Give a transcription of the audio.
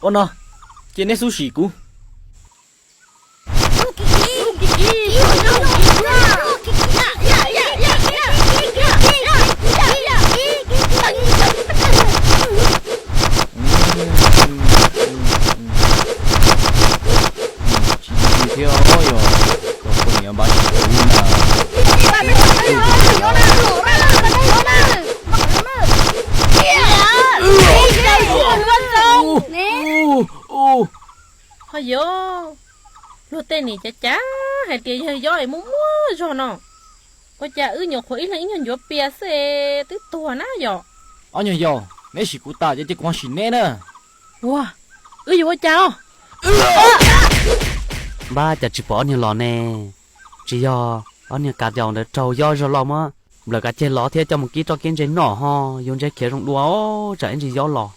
Ua no, cia neb xub sim kuv. Tsis ntxim thiab yog, kom poj niam npaj sim kuv na. Ho yog, luag tej nim cav cav hais tias yawg yob es muaj muaj zog no, ua cas wb nyuam qhuav ib leeg ib nyuag ncuav pias xwb es twb tuag na yom? Ob nyuag yau, neb sim kuv tas ces cia kuv ho sim neb na. Ua, wb yuav ua cas os? Npab cas tsis pom ob niag los ne? Tsis yog ob niag kav daus ntawd raug yob zog loj muab nplawm kav ceg los thiab coj mus kib roj kib ntse noj ho, yus ntse khiav zoo dua os, tsam ib ntsis yob los.